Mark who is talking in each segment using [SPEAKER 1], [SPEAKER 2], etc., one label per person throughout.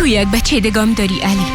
[SPEAKER 1] یک بچه دگام داری علی.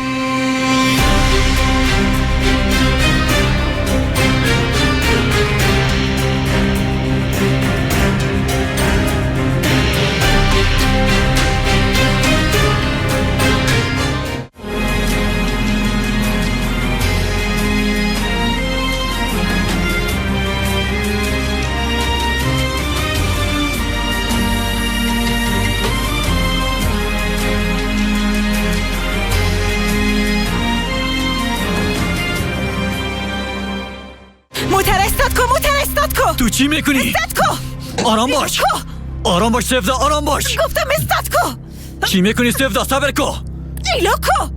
[SPEAKER 2] تو چی میکنی؟
[SPEAKER 3] استاد کو!
[SPEAKER 2] آرام باش! آرام باش سفدا، آرام باش!
[SPEAKER 3] گفتم استاد کو!
[SPEAKER 2] چی میکنی سفدا؟ صبر کو!
[SPEAKER 3] ایلاکو!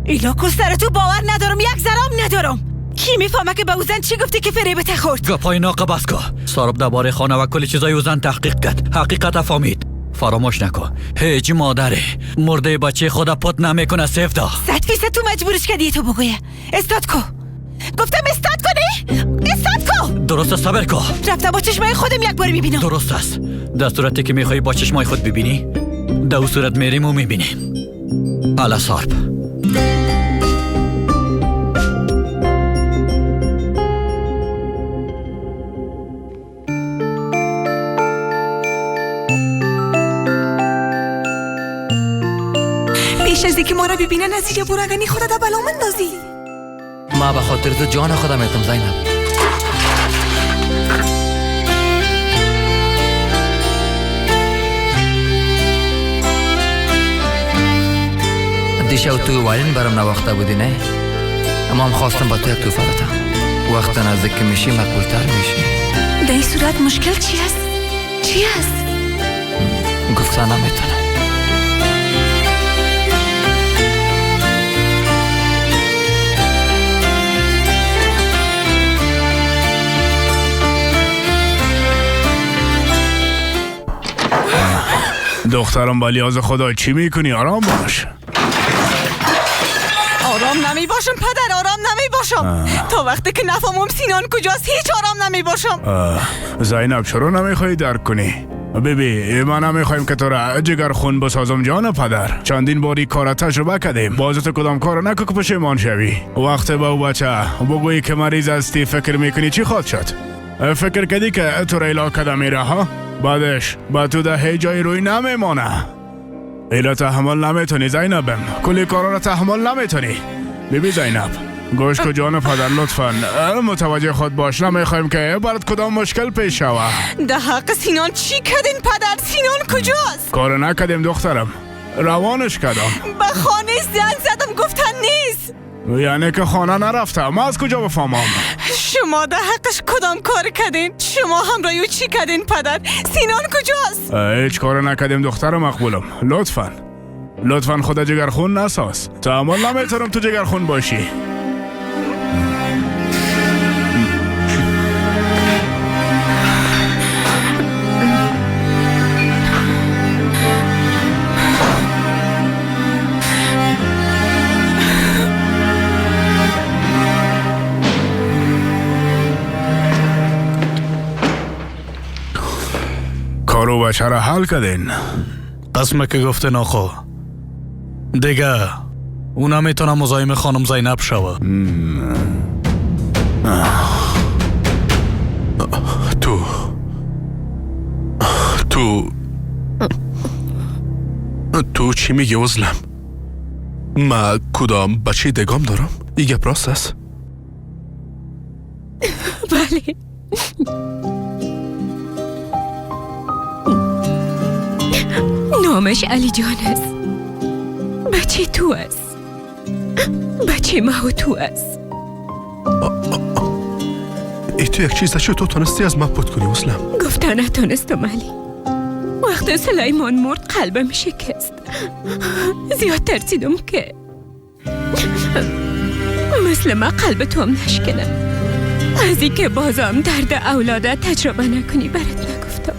[SPEAKER 3] ایلاکو سر تو باور ندارم، یک ذرام ندارم. کی میفهمه که به او زن چی گفتی که فریبت خورد؟
[SPEAKER 2] گپای ناقه بس کو. سارب درباره خانه و کل چیزای او زن تحقیق کرد، حقیقت فهمید. فراموش نکن هیچ مادره مرده بچه خود پت نمیکنه سفدا.
[SPEAKER 3] 100% تو مجبورش کردی تو بگویه. استاد کو! گفتم استاد کنی؟ استاد کو!
[SPEAKER 2] درست است، صبر کو.
[SPEAKER 3] رفتم با چشمای خودم یک بار میبینم.
[SPEAKER 2] درست است. در صورتی که میخوای با چشمای خود ببینی، در او صورت میریم و میبینیم. حالا سارب.
[SPEAKER 3] پیش از اینکه ما را ببینن از اینجا برگنی خود را بلا مندازی.
[SPEAKER 4] ما به خاطر تو جان خودم میتم زینب. دیشب تو وایلین برام نواخته بودی نه؟ اما هم خواستم با تو یک توفه بدم. وقت نزدیک که میشی مقبولتر میشی.
[SPEAKER 3] در این صورت مشکل چی است؟ چی است؟
[SPEAKER 4] گفتن نمیتونم.
[SPEAKER 5] دخترم با لیاز خدا چی میکنی؟ آرام باش.
[SPEAKER 3] آرام نمی باشم پدر، آرام نمی باشم. تا وقتی که نفهمم سینان کجاست هیچ آرام نمی باشم.
[SPEAKER 5] زینب چرا نمیخوای درک کنی؟ ببی ما نمیخوایم که تو را جگر خون بسازم جان پدر. چندین باری کار تجربه کردیم. باز تو کدام کار نکن که پشیمان شوی. وقت با او بچه بگویی که مریض هستی فکر میکنی چی خواهد شد؟ فکر کردی که تو را ایلا کده میره ها؟ بعدش با تو ده هیچ جای روی نمیمانه. ایلا تحمل نمیتونی زینبم، کلی کارا را تحمل نمیتونی. بیبی زینب گوش کو جان پدر، لطفا متوجه خود باش. نمیخوایم که برات کدام مشکل پیش شوه.
[SPEAKER 3] ده حق سینان چی کردین پدر؟ سینان کجاست؟
[SPEAKER 5] کار نکردیم دخترم، روانش کردم.
[SPEAKER 3] به خانه زن زدم گفتن نیست.
[SPEAKER 5] یعنی که خانه نرفته، ما از کجا بفهمم؟
[SPEAKER 3] شما ده حقش کدام کار کردین؟ شما همراه او چی کردین پدر؟ سینان کجاست؟
[SPEAKER 5] هیچ کار نکردیم دختر مقبولم. لطفا لطفا خدا جگرخون نساز. تحمل نمیتونم تو جگرخون باشی. کارو بچه را حل کردین.
[SPEAKER 6] قسمه که گفته ناخو دیگه او نمیتونه مزاحم خانم زینب شوه.
[SPEAKER 7] تو تو تو چی میگی عزلم؟ ما کدام بچه دگام دارم؟ ای گپ راست است؟
[SPEAKER 1] بله. نامش علی جان است. بچه تو است. بچه ما و تو است.
[SPEAKER 7] ای تو یک چیز چطور تونستی از ما پت کنی اصلا؟
[SPEAKER 1] گفته نتونستم علی. وقتی سلیمان مرد قلبم شکست. زیاد ترسیدم که مثل ما قلب تو هم نشکنه. از اینکه بازم درد اولاده تجربه نکنی برات نگفتم.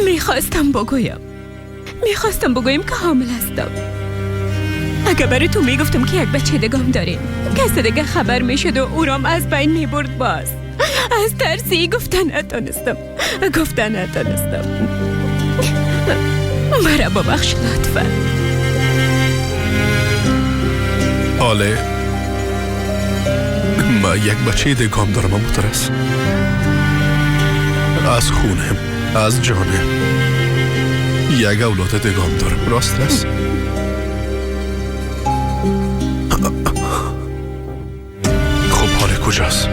[SPEAKER 1] میخواستم بگویم که حامل هستم. اگه برای تو میگفتم که یک بچه دگام داریم، کس دیگه خبر میشد و او رام از بین میبرد. باز از ترسی گفتن نتونستم. مرا ببخش لطفا.
[SPEAKER 7] حاله ما یک بچه دگام دارم مترس. از خونم، از جانم یک اولاد دگام دارم. راست است؟ خب حال کجاست؟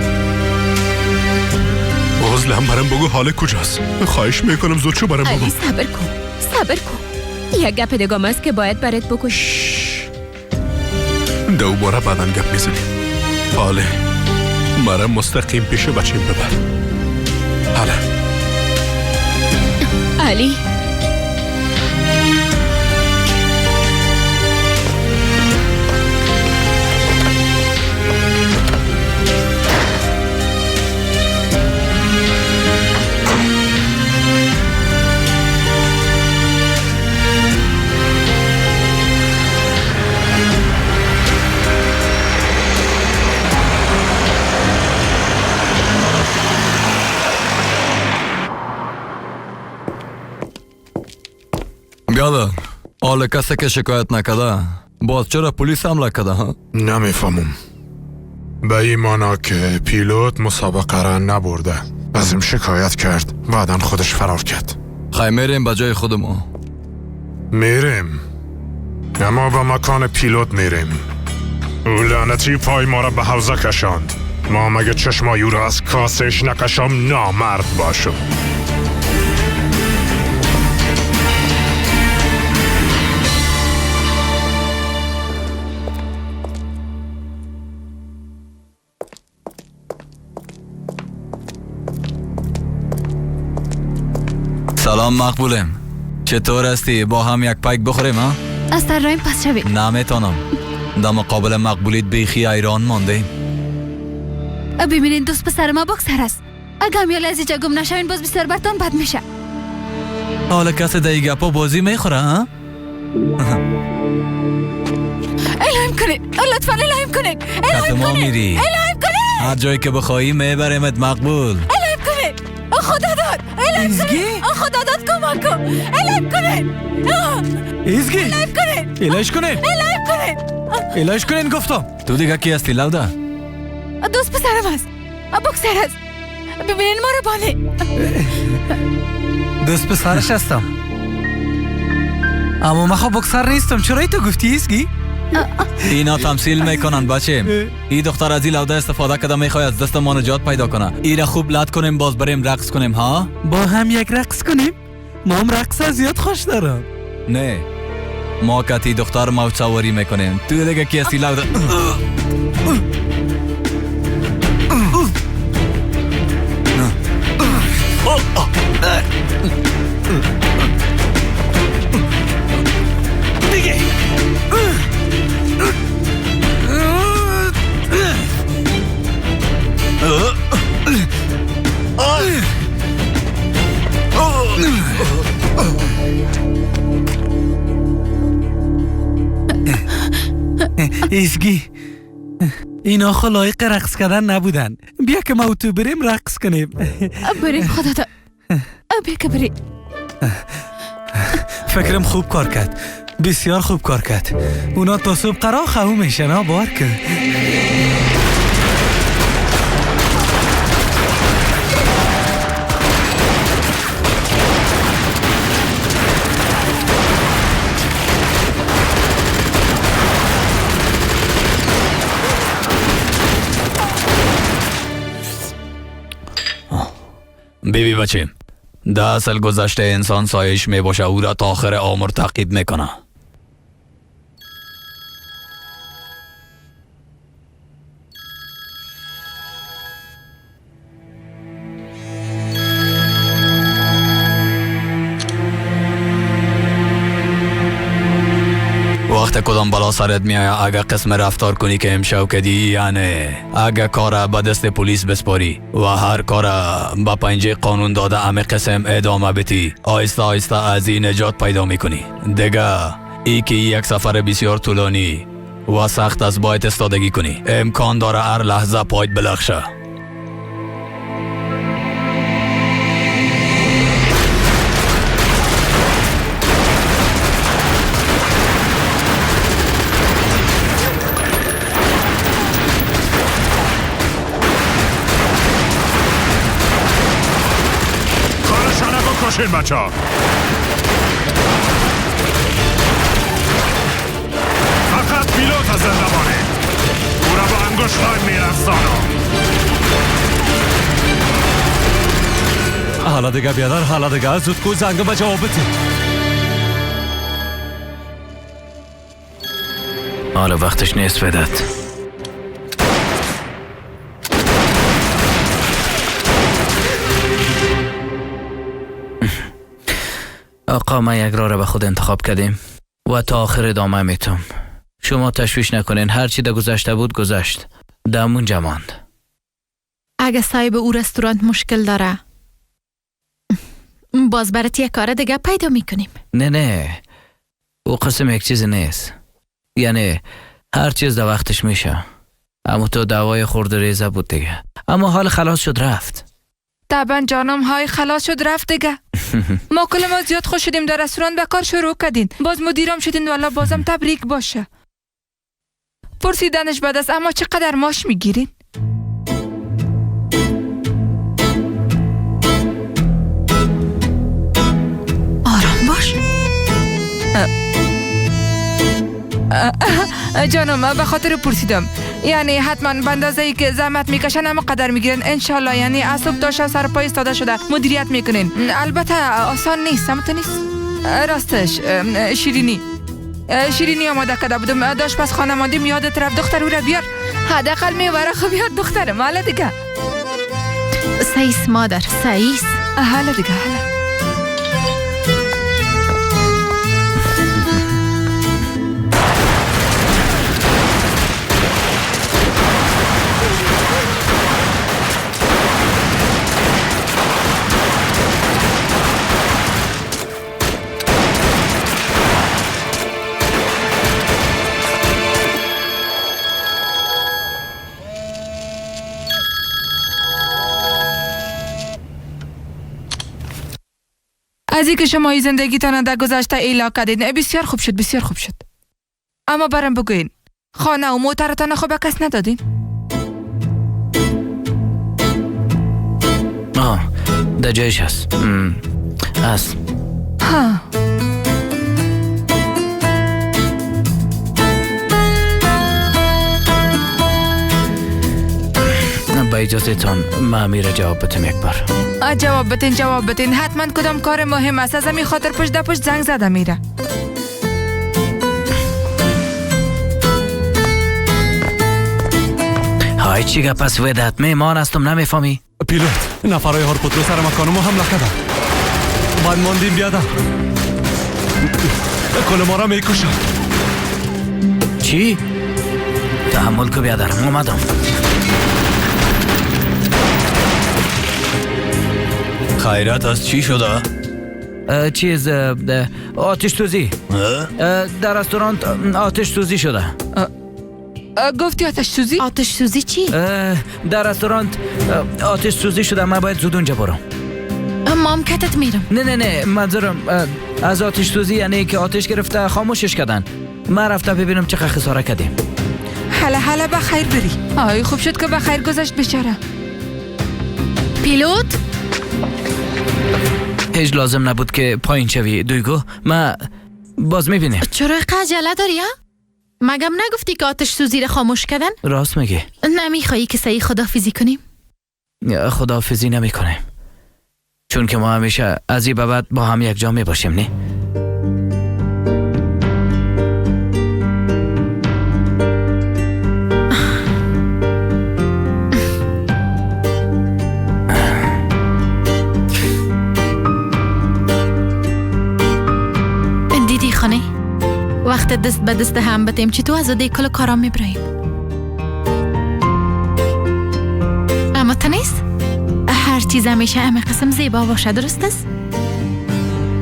[SPEAKER 7] عزلم برم بگو حال کجاست؟ خواهش میکنم زود شو برم بگو.
[SPEAKER 1] علی صبر کن، صبر کن. یک گپ دگام است که باید برات بگو.
[SPEAKER 7] دوباره بعدا گپ میزنیم. حاله مرا مستقیم پیش بچیم ببر. حاله
[SPEAKER 1] علی
[SPEAKER 4] بیادر، حال کسی که شکایت نکرده باز چرا پلیس حمله کرده؟ ها؟
[SPEAKER 8] نمیفهمم. به این مانا که پیلوت مسابقه را نبرده، از این شکایت کرد، بعدا خودش فرار کرد.
[SPEAKER 4] خی میریم به جای خودمون.
[SPEAKER 8] میریم، اما به مکان پیلوت میریم. او لعنتی پای ما را به حوزه کشاند. ما مگه چشمای او را از کاسش نکشم نامرد باشم.
[SPEAKER 4] سلام مقبولم، چطور هستی؟ با هم یک پیک بخوریم ها؟
[SPEAKER 9] از در رایم پس شوید.
[SPEAKER 4] نمیتونم، در مقابل مقبولیت بیخی ایران مانده.
[SPEAKER 9] ببینین دوست پسر ما بکسر است. اگه هم یه لحظه جا گم نشوین باز بسیار برتان بد میشه.
[SPEAKER 4] حالا کسی در گپا بازی میخوره ها؟
[SPEAKER 9] الهیم کنید، لطفا الهیم کنید، الهیم کنید، الهیم کنید.
[SPEAKER 4] هر جایی که بخواهی میبریمت مقبول.
[SPEAKER 9] الهیم کنید، خدا داد، الهیم کنید، خدا داد کمک کن، الهیم کنید،
[SPEAKER 6] ایزگی،
[SPEAKER 9] الهیم کنید،
[SPEAKER 6] الهش کنید،
[SPEAKER 9] الهیم کنید،
[SPEAKER 6] الهش کنید. گفتم
[SPEAKER 4] تو دیگه کی هستی لوده؟
[SPEAKER 9] دوست پسرم است، بکسر است. ببینین ما رو بانه.
[SPEAKER 6] دوست پسرش هستم، اما من خب بکسر نیستم. چرا تو گفتی ایزگی؟
[SPEAKER 4] اینا تمثیل میکنن بچه. این دختر از این لوده استفاده کرده میخواد از دست ما نجات پیدا کنه. اینا خوب لط کنیم باز بریم رقص کنیم ها؟
[SPEAKER 6] با هم یک رقص کنیم؟ ما هم رقص زیاد خوش دارم.
[SPEAKER 4] نه ما کتی دختر موج سواری میکنیم. تو دیگه کی هستی لوده؟
[SPEAKER 6] دیگه ایزگی، اینا خو لایق رقص کردن نبودن. بیا که ما تو بریم رقص کنیم.
[SPEAKER 9] بریم خدا داد، بیا که بریم.
[SPEAKER 6] فکرم خوب کار کرد، بسیار خوب کار کرد. اونا تا صبح قرار خواهو میشن ها. بار که
[SPEAKER 4] بیبی بچه، 10 سال گذشته انسان سایش می باشه، او را تا آخر عمر تعقیب میکنه. وقت کدام بلا سرت میآید اگه قسم رفتار کنی که امشب کدی، یعنی اگه کار به دست پلیس بسپاری و هر کار به پنجه قانون داده همه قسم ادامه بتی، آهسته آهسته از این نجات پیدا میکنی. دیگه ای که یک سفر بسیار طولانی و سخت از باید استادگی کنی، امکان داره هر لحظه پایت بلخشه.
[SPEAKER 8] باشین بچه ها. فقط پیلوت زنده مانید. او را با انگشتای میرقصانم.
[SPEAKER 10] حالا دیگه بیادر، حالا دیگه زود کو زنگ به جواب بده.
[SPEAKER 2] حالا وقتش نیست بدت. آقا ما یک راه را به خود انتخاب کردیم و تا آخر ادامه میتم. شما تشویش نکنین، هر چی در گذشته بود گذشت، دمون جماند.
[SPEAKER 9] اگه صاحب او رستوران مشکل داره باز برات یک کار دیگه پیدا میکنیم.
[SPEAKER 2] نه نه، او قسم یک چیز نیست، یعنی هر چیز در وقتش میشه. اما تو دعوای خورد ریزه بود دیگه، اما حال خلاص شد رفت.
[SPEAKER 11] طبعا جانم، های خلاص شد رفت دیگه. ما کل ما زیاد خوش شدیم در رستوران به کار شروع کردین، باز مدیرم شدین، والا بازم تبریک باشه. پرسیدنش بد است، اما چقدر ماش میگیرین؟
[SPEAKER 9] آرام باش
[SPEAKER 11] جانم، به خاطر پرسیدم، یعنی حتما به اندازه‌ای که زحمت میکشن اما قدر میگیرن انشالله. یعنی از صبح تا شب سر پای ایستاده شده مدیریت میکنین. البته آسان نیست، اما تو نیست. راستش شیرینی آماده کرده بودم، داشت پس خانه ماندیم، یادت رفت دختر او را بیار، حداقل میبره. خب بیار دخترم، حالا دیگه.
[SPEAKER 9] سیس مادر، سیس.
[SPEAKER 11] حالا دیگه، حالا. از اینکه شما زندگیتان در گذشته ایلا کردید بسیار خوب شد، بسیار خوب شد. اما برام بگوین خانه و موترتان خو به کس ندادین؟
[SPEAKER 2] آه در جایش هست. هست.
[SPEAKER 11] ها
[SPEAKER 2] با اجازه تان ما میره جواب بتم یک بار.
[SPEAKER 11] جواب بتین، جواب بتین، حتما کدام کار مهم است، از همین خاطر پشت در پشت زنگ زده میره.
[SPEAKER 2] های چی گپ است ودت، میمان هستم نمیفهمی؟
[SPEAKER 10] پیلوت نفرای هارپوتلو سر مکان ما حمله کردن، بعد ماندیم بیادم کل ما را میکشن.
[SPEAKER 2] چی؟ تحمل کو بیادرم، اومدم.
[SPEAKER 4] خیرات از چی شده؟
[SPEAKER 2] چیز آتش سوزی در رستوران، آتش سوزی شده.
[SPEAKER 11] گفتی آتش سوزی؟
[SPEAKER 9] آتش سوزی چی؟
[SPEAKER 2] در رستوران آتش سوزی شده، من باید زود اونجا برم.
[SPEAKER 9] مام کتت میرم.
[SPEAKER 2] نه نه نه، منظورم از آتش سوزی یعنی که آتش گرفته خاموشش کردن. من رفته ببینم چقدر خساره کردیم.
[SPEAKER 11] حالا حالا بخیر بری. آی خوب شد که بخیر گذشت بیچاره.
[SPEAKER 9] پیلوت
[SPEAKER 2] هیچ لازم نبود که پایین شوی دویگو، ما باز میبینیم.
[SPEAKER 9] چرا عجله داری ها؟ مگم نگفتی که آتش سوزی را خاموش کردن؟
[SPEAKER 2] راست میگی.
[SPEAKER 9] نمیخوایی که سعی خدافیزی کنیم؟
[SPEAKER 2] خدافیزی نمی کنیم، چون که ما همیشه از این به بعد با هم یک جا می باشیم. نه
[SPEAKER 9] دیدی خانه وقت دست به دست هم بتیم چی تو از دی کل کارا میبریم. اما تا نیست هر چیز همیشه همه قسم زیبا باشه، درست است؟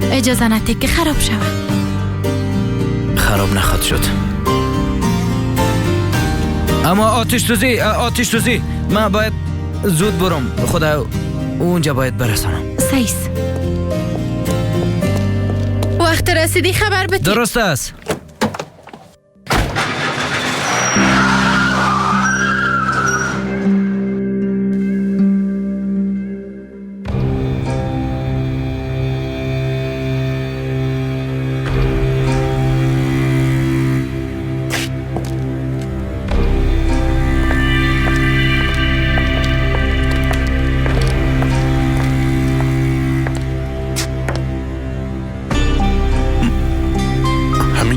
[SPEAKER 9] اجازه نده که خراب شود.
[SPEAKER 2] خراب نخواد شد. اما آتش سوزی، آتش سوزی، من باید زود برم، خدا اونجا باید برسانم.
[SPEAKER 9] سیس وقت رسیدی خبر بدی.
[SPEAKER 2] درست است.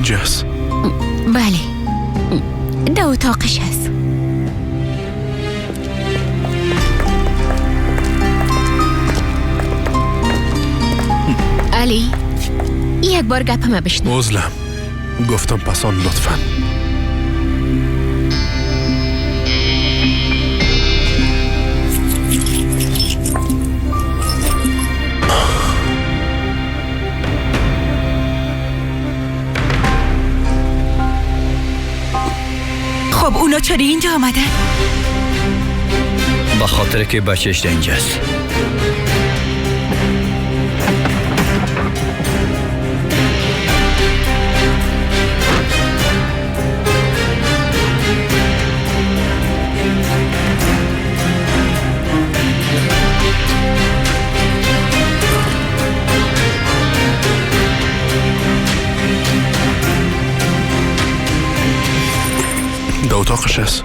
[SPEAKER 7] اینجاست؟
[SPEAKER 1] بله، در اتاقش هست. علی، یک بار گپم بشنو.
[SPEAKER 7] عزلم، گفتم پسان لطفا.
[SPEAKER 3] خب اونا چرا اینجا آمدن؟
[SPEAKER 4] به خاطر که بچهش اینجاست.
[SPEAKER 7] در اتاقش است.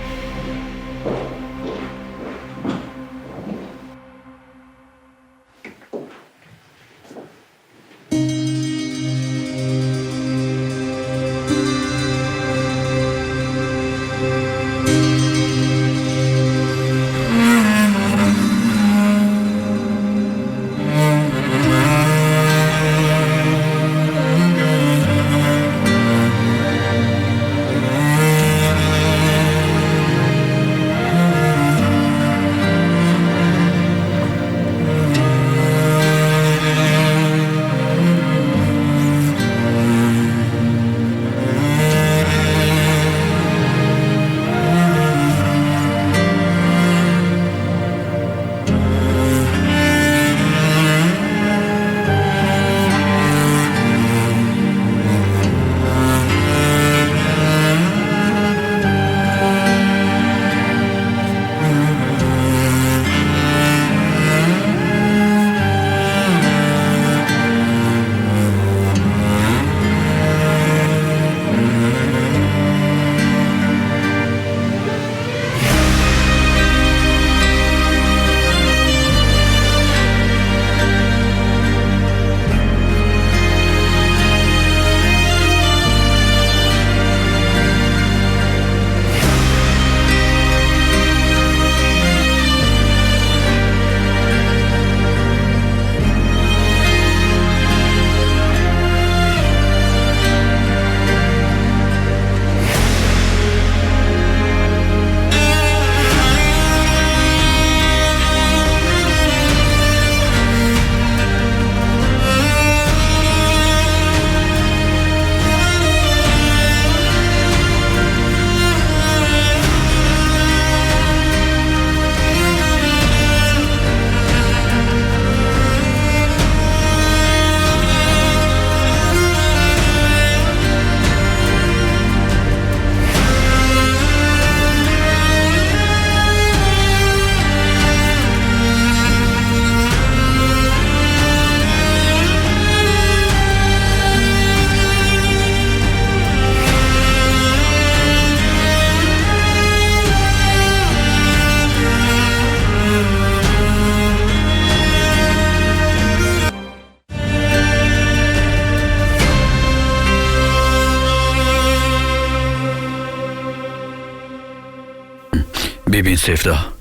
[SPEAKER 4] ببین سفدا،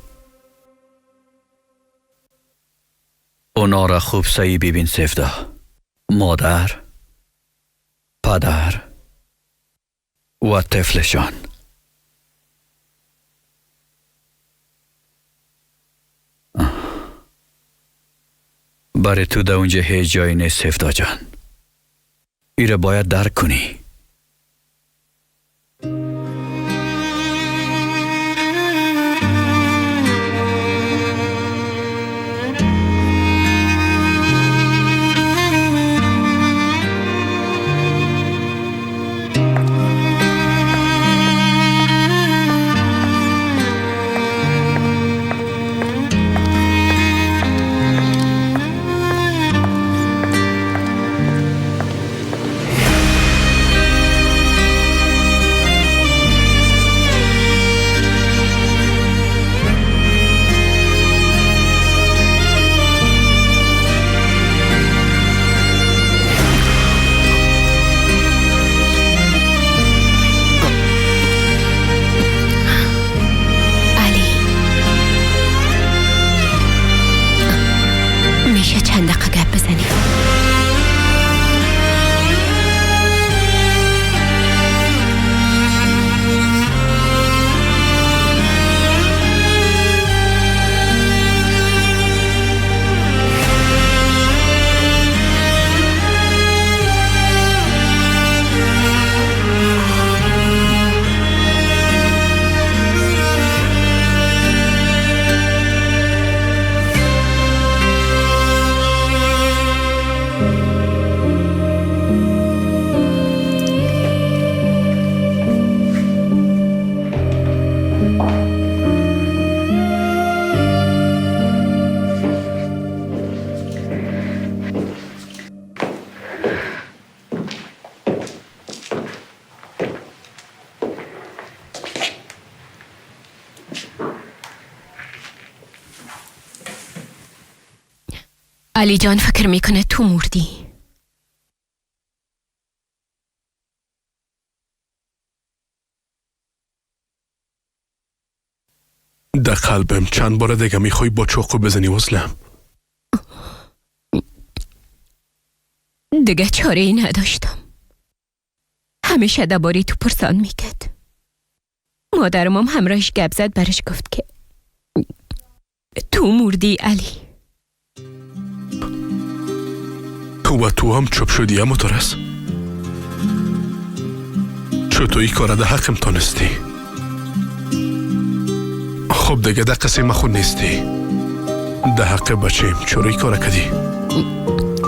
[SPEAKER 4] اونا را خوب سعی ببین سفدا. مادر، پدر و طفلشان. برای تو در اونجا هیچ جایی نیست سفدا جان. ایره باید درک کنی.
[SPEAKER 1] علی جان فکر میکنه تو مردی.
[SPEAKER 7] در قلبم چند بار دیگه میخوای با چاقو بزنی وزلم.
[SPEAKER 1] دیگه چاره ای نداشتم. همیشه درباره تو پرسان میکرد. مادرم هم همراهش گپ زد، برش گفت که تو مردی علی.
[SPEAKER 7] تو و تو هم چوب شدی اما ترس. چطور ای کار ده حقم تانستی؟ خب دیگه ده قصه ما خود نیستی. ده حق بچیم چرا ای کار کدی؟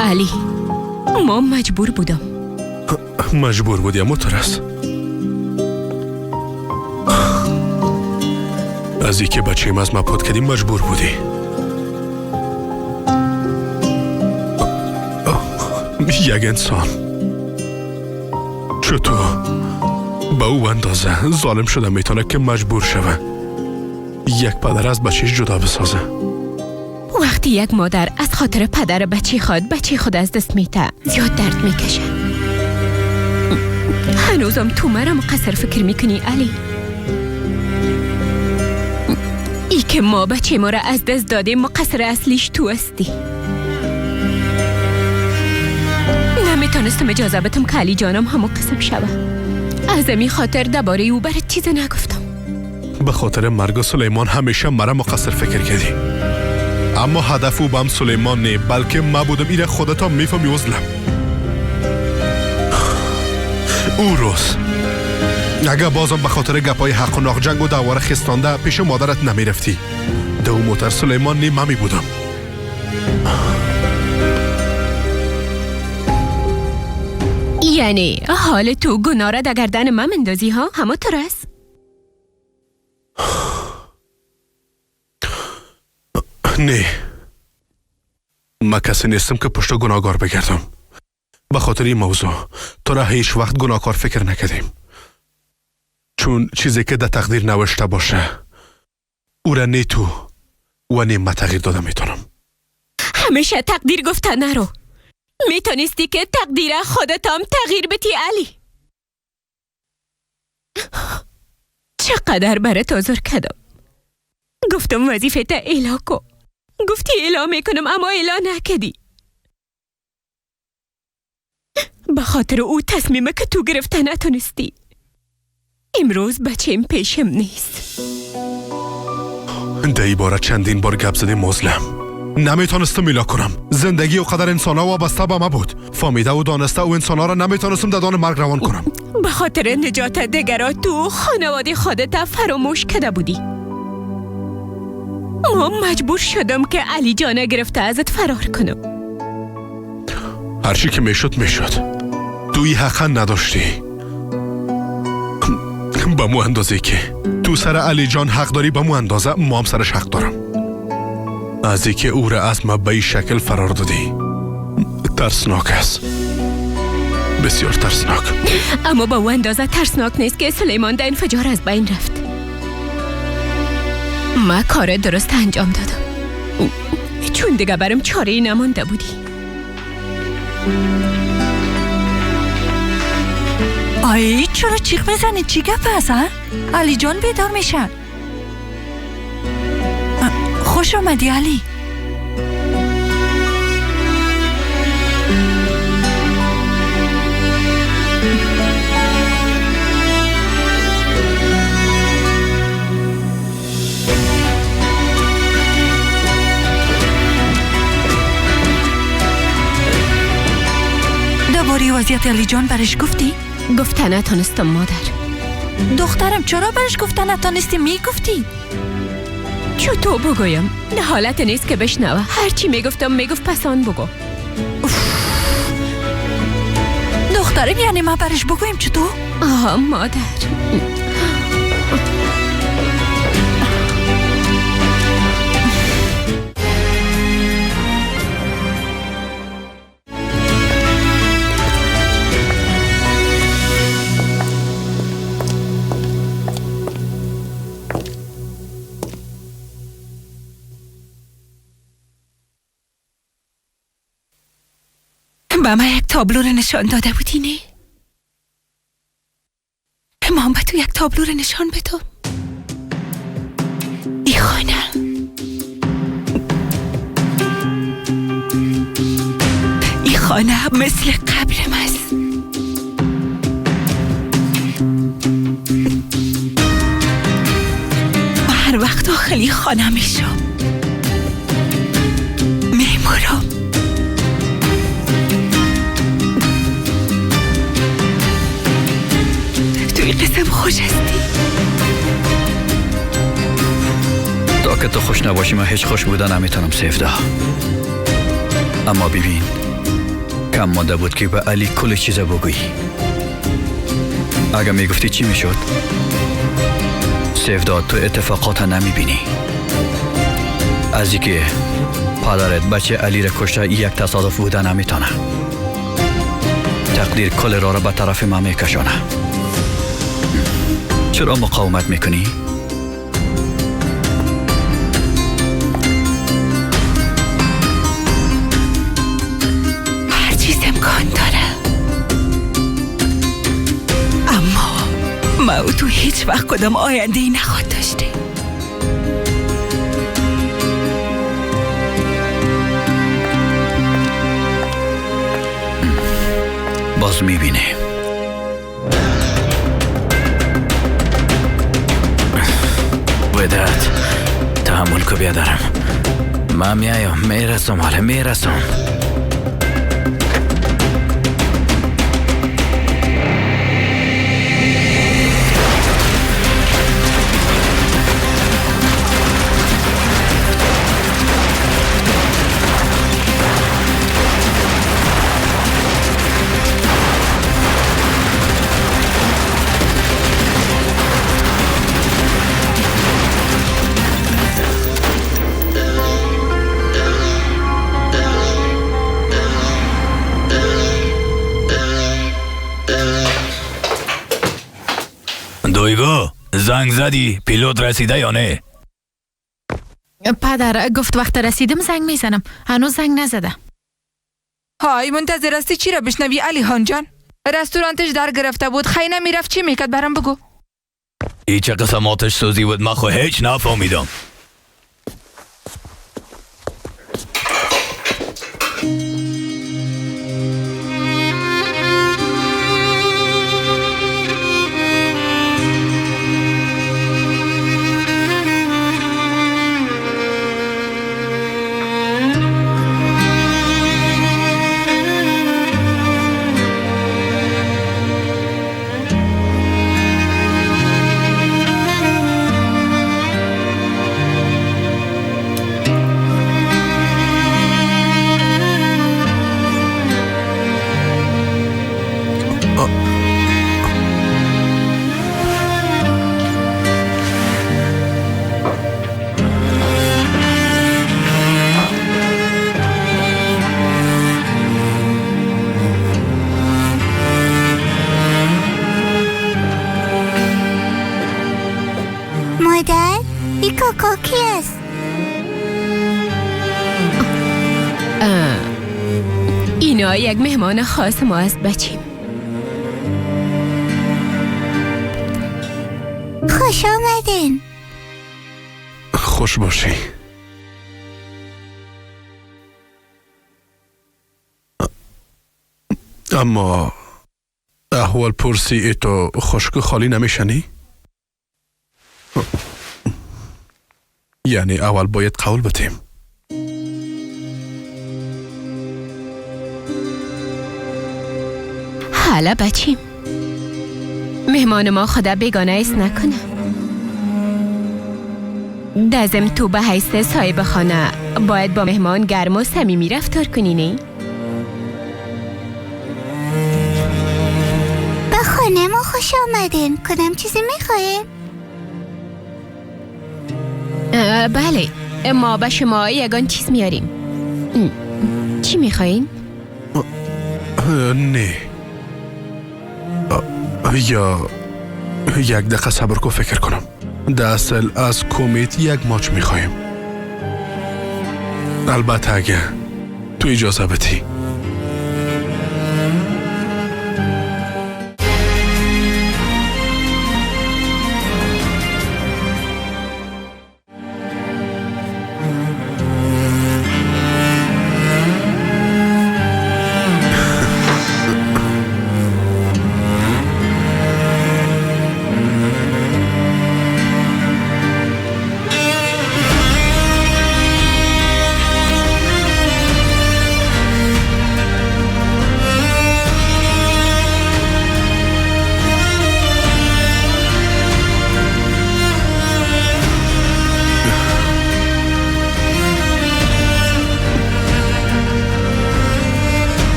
[SPEAKER 1] علی ما مجبور بودم.
[SPEAKER 7] مجبور بودی اما ترس. از اینکه بچیم از ما پاد کدی مجبور بودی. یک انسان چطور به او اندازه ظالم شده میتونه که مجبور شوه یک پدر از بچهش جدا بسازه؟
[SPEAKER 1] وقتی یک مادر از خاطر پدر بچه خود بچه خود از دست میته زیاد درد میکشه. هنوزم تو مرا مقصر فکر میکنی علی؟ ای که ما بچه ما را از دست دادیم مقصر اصلیش تو هستی. نمیتونستم اجازه بدم که علی جانم همون قسم شوه. از این خاطر درباره او برات چیز نگفتم.
[SPEAKER 7] به خاطر مرگ سلیمان همیشه مرا مقصر فکر کردی، اما هدف او بم سلیمان نه بلکه ما بودم. ایره خودت هم میفهمی عزلم. او روز اگه بازم به خاطر گپای حق و ناق جنگ و دواره خستانده پیش مادرت نمیرفتی، دو موتر سلیمان نه من می بودم.
[SPEAKER 1] یعنی حال تو گناه را در گردن من مندازی ها؟ همه تو رس؟
[SPEAKER 7] نه، من کسی نیستم که پشت گناهکار بگردم. به خاطر این موضوع تو را هیچ وقت گناهکار فکر نکردیم، چون چیزی که در تقدیر نوشته باشه او را نه تو و نه من تغییر داده میتونم.
[SPEAKER 1] همیشه تقدیر گفته نرو. میتونستی که تقدیر خودت هم تغییر بتی علی. چقدر برات آزار کردم. گفتم وظیفه تا اعلا کو، گفتی اعلا میکنم اما اعلا نکردی. به خاطر او تصمیمه که تو گرفته نتونستی. امروز بچیم پیشم نیست.
[SPEAKER 7] ده ای باره چندین بار گپ زدیم مظلم. نمیتونستم میلا کنم. زندگی و قدر انسان ها وابسته به ما بود. فامیده و دانسته و انسان ها را نمیتونستم در دان مرگ روان کنم.
[SPEAKER 1] به خاطر نجات دگرا تو خانواده خودت فراموش کرده بودی. ما مجبور شدم که علی جان گرفته ازت فرار کنم.
[SPEAKER 7] هرچی که میشد میشد. توی حقا نداشتی. به مو اندازه که تو سر علی جان حق داری، به مو اندازه ما هم سرش حق دارم. از اینکه او را از ما به این شکل فرار دادی ترسناک است، بسیار ترسناک.
[SPEAKER 1] اما با او اندازه ترسناک نیست که سلیمان در انفجار از بین رفت. ما کار درست انجام دادم، چون دیگه برم چاره نمانده بودی.
[SPEAKER 3] آی چرا چیخ میزنی؟ چی گپ است؟ علی جان بیدار میشه. خوش آمدی علی. درباره وضعیت علی جان برش گفتی؟
[SPEAKER 1] گفته نتانستم مادر.
[SPEAKER 3] دخترم چرا برش گفته نتانستی؟ میگفتی؟
[SPEAKER 1] چطور بگویم؟ نه حالت نیست که بشنوه. هرچی میگفتم میگفت پسان بگو.
[SPEAKER 3] دخترم یعنی ما برش بگویم چطور؟
[SPEAKER 1] آه مادر.
[SPEAKER 3] به من یک تابلو رو نشان داده بودی نه؟ ما به تو یک تابلو رو نشان بدم. ای خانه، ای خانه مثل قبرم است. و هر وقت داخلی خانه میشم میمورم. توی قسم خوش هستی.
[SPEAKER 4] تا که تو خوش نباشی من هیچ خوش بودن نمیتونم سیفدا. اما ببین کم مانده بود که به علی کل چیز بگویی. اگه میگفتی چی میشد؟ سیفدا تو اتفاقات نمیبینی. از اینکه پدرت بچه علی را کشته یک تصادف بوده نمیتونه. تقدیر کل را به طرف من میکشانه. چرا مقاومت میکنی؟
[SPEAKER 3] هر چیز امکان داره، اما ما و تو هیچ وقت کدام آینده ای نخواد داشته.
[SPEAKER 4] باز میبینه.
[SPEAKER 2] وداد تحمل کو بیادرم. من میایم میرسم، حالا میرسم.
[SPEAKER 4] دویگو زنگ زدی پیلوت رسیده یا نه؟
[SPEAKER 9] پدر گفت وقت رسیدم زنگ میزنم، هنوز زنگ نزده.
[SPEAKER 11] های منتظر هستی چی را بشنوی علی خان جان؟ رستورانتش در گرفته بود، خیلی میرفت چی میکرد برام بگو.
[SPEAKER 4] ای چه قسم آتش سوزی بود، من خو هیچ نفهمیدم.
[SPEAKER 1] اینا یک مهمان خاص ما است بچیم.
[SPEAKER 12] خوش آمدین.
[SPEAKER 7] خوش باشی. اما احوال پرسی ای تو خشک خالی نمیشنی؟ یعنی اول باید قول بتیم.
[SPEAKER 1] حالا بچیم، مهمان ما خدا بیگانه ایست نکنه. دزم تو به حیث صاحب خانه باید با مهمان گرم و صمیمی رفتار کنی نه؟
[SPEAKER 12] به خانه ما خوش آمدین. کدام چیزی میخواین؟
[SPEAKER 1] بله، ما به شما یگان چیز میاریم. چی میخواین؟
[SPEAKER 7] نه، یا یک دقیقه صبر کو فکر کنم. در اصل از کمیت یک ماچ میخوایم. البته اگه تو اجازه بدی.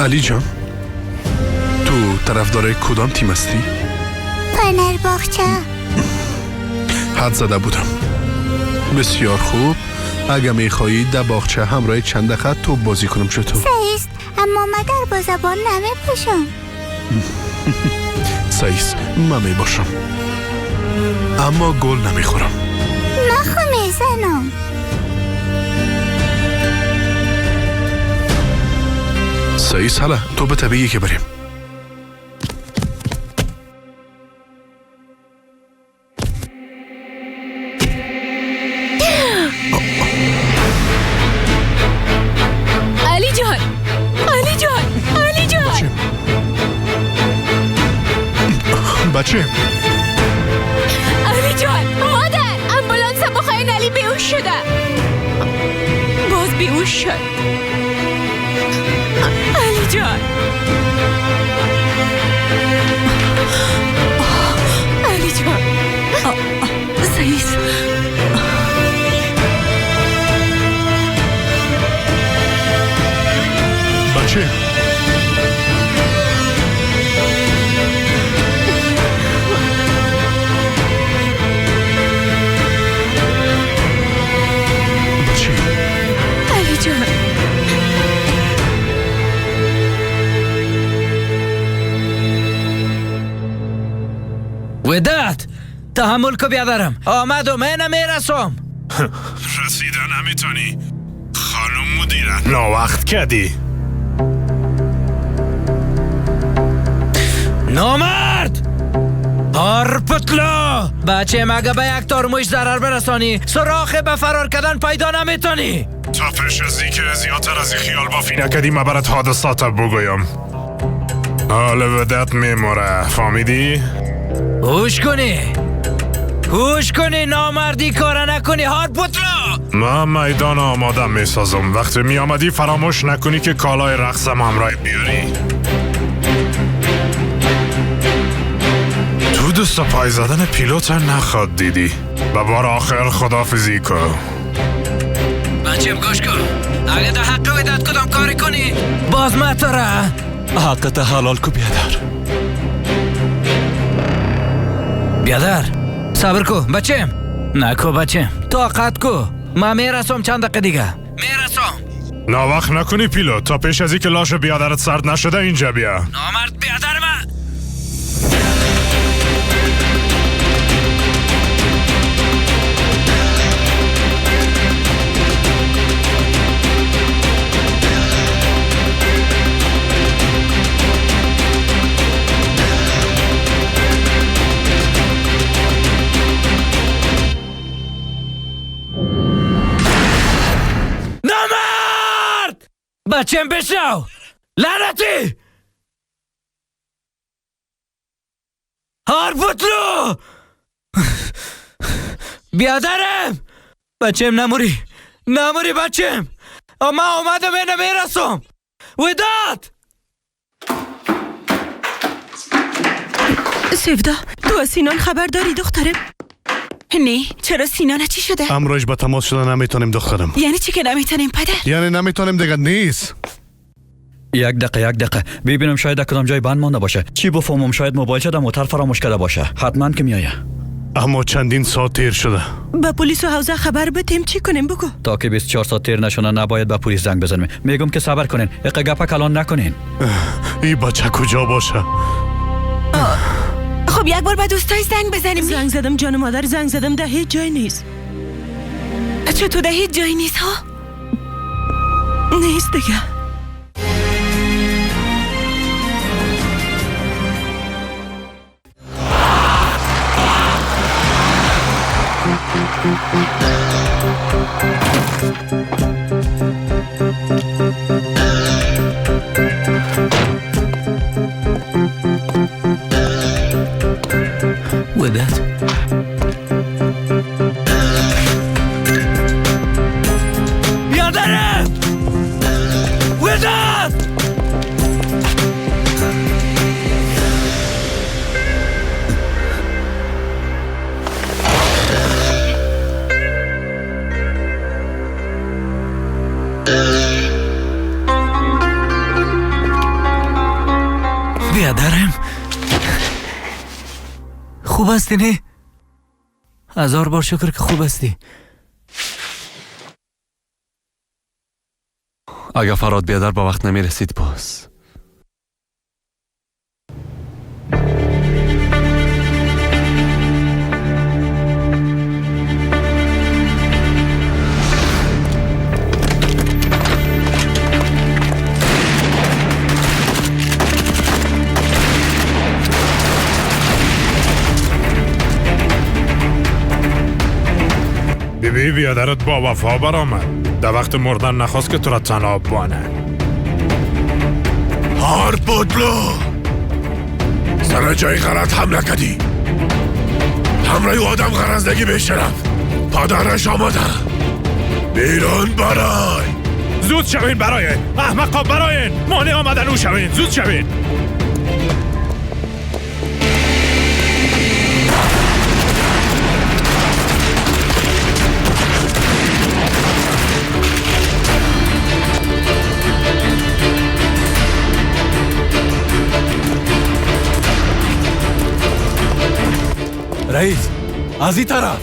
[SPEAKER 7] علی جان، تو طرفدار کدام تیم هستی؟
[SPEAKER 12] فنرباغچه.
[SPEAKER 7] حد زده بودم. بسیار خوب. اگه میخوایی در باغچه همراه چند دقیقه توپ بازی کنم چطور؟
[SPEAKER 12] صحیح است، اما من در با زبان نمیپوشم.
[SPEAKER 7] صحیح است، من میباشم اما گل نمیخورم.
[SPEAKER 12] من خو میزنم.
[SPEAKER 7] صحیح است، حالا توپ طبیعی که بریم.
[SPEAKER 1] علی جان، علی جان، علی جان.
[SPEAKER 7] بچه
[SPEAKER 1] علی جان، مادر، امبولانس بخواین. علی بیهوش شده، باز بیهوش شد. علی جان، علی جان.
[SPEAKER 3] صحیح.
[SPEAKER 7] بچه بچه
[SPEAKER 1] علی جان.
[SPEAKER 2] وداد، تحمل کو بیادرم. آمد و من میرسم.
[SPEAKER 8] رسیده نمیتونی خانم مدیره، ناوقت کردی.
[SPEAKER 2] نامرد، هارپتلو. بچه مگه به یک تار موش ضرر برسانی سراخ به فرار کردن پیدا نمیتونی.
[SPEAKER 8] تا پیش از اینکه زیادتر از این خیال بافی نکردی من برات حادثات بگویم. حال ودت میموره، فهمیدی؟
[SPEAKER 2] هوش کنی، هوش کنی، نامردی کار نکنی هارپتلو.
[SPEAKER 8] من میدان آماده میسازم. وقتی میآمدی فراموش نکنی که کالای رقصم همراه بیاری. تو دست پای زدن پیلوت نخواد دیدی. به بار آخر خدافزی کن.
[SPEAKER 2] بچه گوش کن، اگه در حق ودت کدام کاری کنی باز متره.
[SPEAKER 10] حقت حلال کو بیادر.
[SPEAKER 2] بیادر صبر کو بچم، نکو بچم، طاقت کو. من میرسم چند دقیقه دیگه میرسم.
[SPEAKER 8] ناوقت نکنی پیلوت، تا پیش از اینکه لاش بیادرت سرد نشده اینجا بیا.
[SPEAKER 2] نامرد بیادر من. بچم بشنو، لعنتی هارپوتلو. بیادرم، بچم نموری، نموری بچم. اما آمدم اینه میرسم. وداد.
[SPEAKER 3] سیودا، تو از سینان خبر داری دخترم؟ نه، چرا سینان چی شده؟
[SPEAKER 7] امروز با تماس شده نمیتونیم دخترم.
[SPEAKER 3] یعنی چی که نمیتونیم پدر؟
[SPEAKER 7] یعنی نمیتونیم دیگه نیست.
[SPEAKER 4] یک دقیقه، یک دقیقه ببینم شاید کدام جای بند مانده باشه. چی بفهمم شاید موبایل شده موتر فراموش کرده باشه. حتما که میایه.
[SPEAKER 7] اما چندین ساعت تیر شده.
[SPEAKER 3] به پلیس و حوزه خبر بدیم چی کنیم بگو؟
[SPEAKER 4] تا که 24 ساعت تیر نشونه نباید به پلیس زنگ بزنیم. میگم که صبر کنین، اقا گپ کلان نکنین.
[SPEAKER 7] این بچه کجا باشه؟
[SPEAKER 3] خب یک بار به دوستای زنگ بزنیم. زنگ زدم جان مادر، زنگ زدم، ده هیچ جای نیست. چطور ده هیچ جای نیست ها؟ نیست دیگه.
[SPEAKER 2] وداد، بیادرم، وداد. بیادرم خوب هستی نه؟ هزار بار شکر که خوب هستی.
[SPEAKER 10] اگر فراد بیادر با وقت نمی رسید باز.
[SPEAKER 8] بیبی بیادرت با وفا برآمد. در وقت مردن نخواست که تو را تنها بانه.
[SPEAKER 13] هارپوتلو سر جای غلط حمله کردی. همراه آدم غرزدگی به شرف پادرش آمده. بیرون برای.
[SPEAKER 8] زود شوین برای احمقا، برای مانع آمدن او شوین. زود شوین.
[SPEAKER 10] رئیس از این طرف.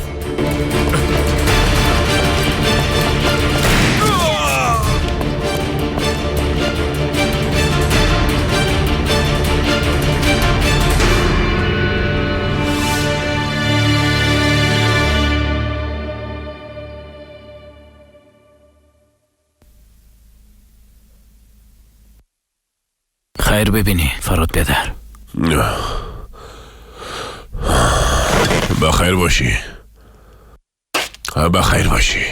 [SPEAKER 2] خیر ببینی فراد بیادر.
[SPEAKER 13] بخیر باشی. بخیر باشی.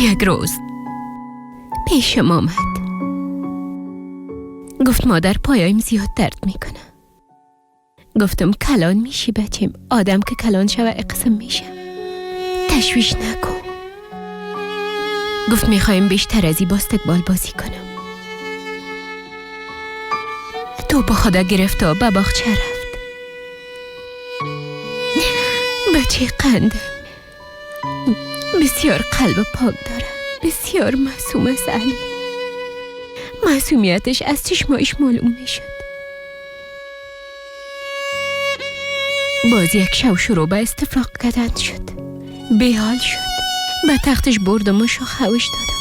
[SPEAKER 1] یک روز پیشم آمد. گفت مادر پایم زیاد درد میکنه. گفتم کلان میشی بچیم، آدم که کلان شوه اقسم میشه، تشویش نکن. گفت میخوایم بیشتر از این باستکبال بازی کنم. توپ خدا گرفت و به باغچه رفت. بچه قنده بسیار قلب پاک داره، بسیار معصوم است علی. معصومیتش از چشمایش معلوم میشد. باز یک شو شروع به استفراغ کردن شد. بیحال شد. به تختش بردم و خوش دادم.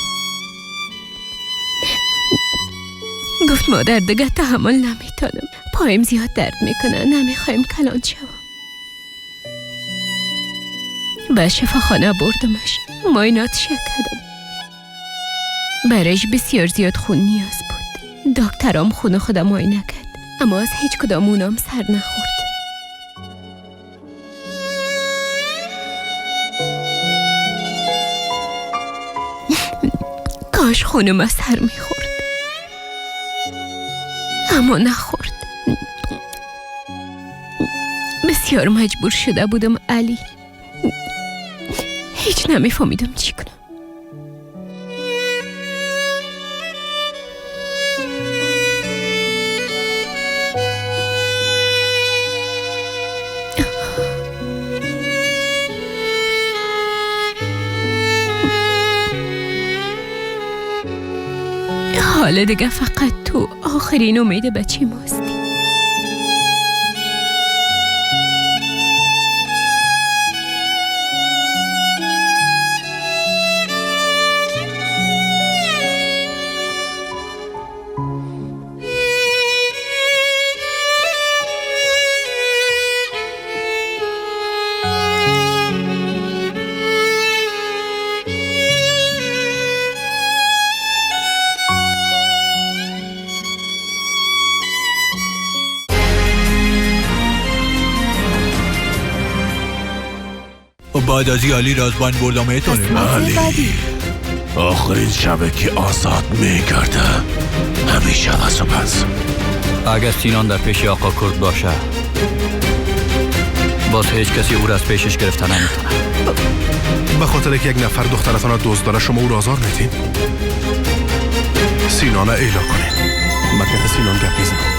[SPEAKER 1] گفت مادر دیگه تحمل نمیتونم، پایم زیاد درد میکنه، نمیخوایم کلان شوم. به شفاخانه بردمش، معایناتش کردم. برایش بسیار زیاد خون نیاز بود. دکترام خون خودم معاینه کرد، اما از هیچ کدام اونام سر نخورد. کاش خونم از سر میخورد، اما نخورد. بسیار مجبور شده بودم علی. هیچ نمیفهمیدم چی کنم. حالا دیگه فقط تو آخرین امید بچه ماستی.
[SPEAKER 4] بعد از علی رزبان بردم ایتونیم.
[SPEAKER 13] علی آخرین شبه که آزاد میگرده همیشه از و پس.
[SPEAKER 4] اگر سینان در پیش آقا کرد باشه باز هیچ کسی او را از پیشش گرفته نمیتونه.
[SPEAKER 7] به خاطر که یک نفر دخترتان را دزد داره شما او را آزار میدین؟ Синона эъло кунем. Ма ката Синон гап мезанам.